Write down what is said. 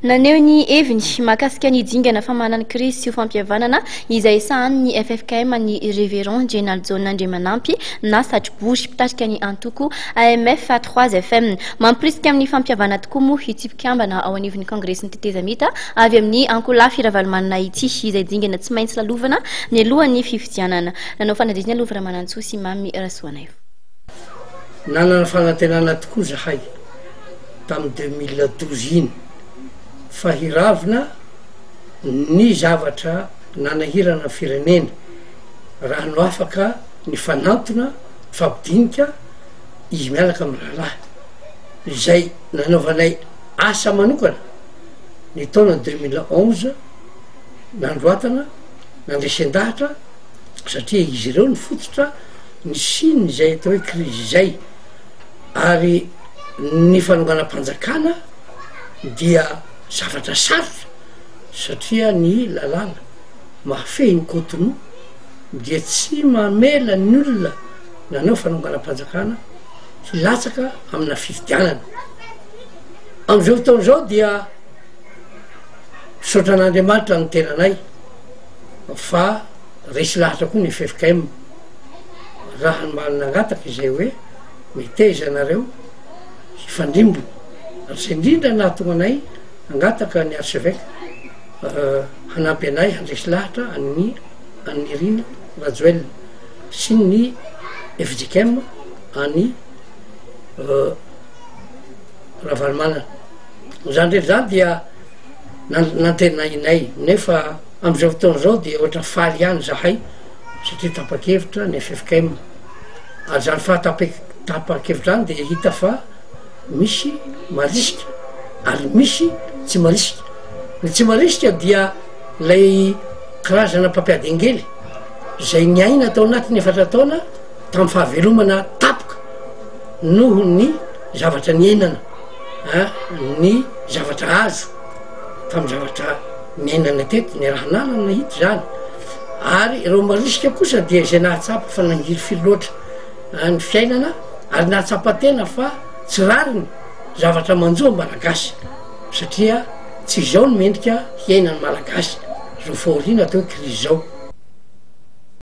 Naneho ny heviny mahakasika ny dingana famahana ny krizy sy ho fampihavanana izay sahanin'ny ffkm ny Révérend Jenaljaona Andriamanampy na Satrobory, mpitarika ny antoko AMF 3 FM. Mamporisika amin'ny fampihavana tokoa moa ity mpikambana ao anivon'ny Kongresin'ny tetezamita avy amin'ny ankolafy Ravalomanana ity, izay dingana tsy maintsy lalovana mialohan'ny fifidianana. Nanao fanadihadiana Lova Ramanantsoa sy Mamy Rasoanaivo. Nanana fanantenana tokoa zahay tamin'ny 2012 iny fa hiravina ny zavatra nanahirana ny firenena raha no afaka nifanantona nifampidinika izy miaraka amin'ny rahalahy izay nanaovanay asa manokana ny taona 2011 nandroatana nandresen-dahatra satria izy ireo ny fototra nisian'izay atao hoe krizy izay ary ny fanonganam-panjakana dia zavatra sarotra satria ny lalàna mahafehy ny Cotonou dia tsy mamela ny olona nanao fanonganam-panjakana hilatsaka amina fifidianana. Am'izao fotoana izao dia misaotra an'Andriamanitra ny tenanay fa resy lahatra koa ny ffkm raha ny mba nangataka izay hoe meteza ianareo hifandrimbona ary izay indrindra nahatonga anay hangataka ny archevêque hanampy anay handresy lahatra an'ny an'i Nirina Rajoelina sy ny fjkm an'i Ravalomanana. Izany rehetra izany dia nantenainay nefa am'izao fotoana izao dia ohatra faly ihany zahay satria tapa-kevitra ny ffkm ary zany fahatapa-tapa-kevitra zany dia hita fa misy marisika ary misy tsy marisika. Ny tsy marisika dia lay karazana mpampiady angely zay niaina tao anatin'ny efatra taona tamin'ny fahavelomana tapoka noho ny zavatra niainana a ny zavatra azo tamin'ny zavatra niainana teto, niaraha-nanana nahita izany. Ary ireo marisika kosa dia izay nahatsapa fa nangirifiry loatra ny fiainana ary nahatsapa tena fa tsy rariny zavatra manjo ny Malagasy satria tsy izao no mendrika hiainan'ny Malagasy, izao fahoriana atao hoe krizy izao.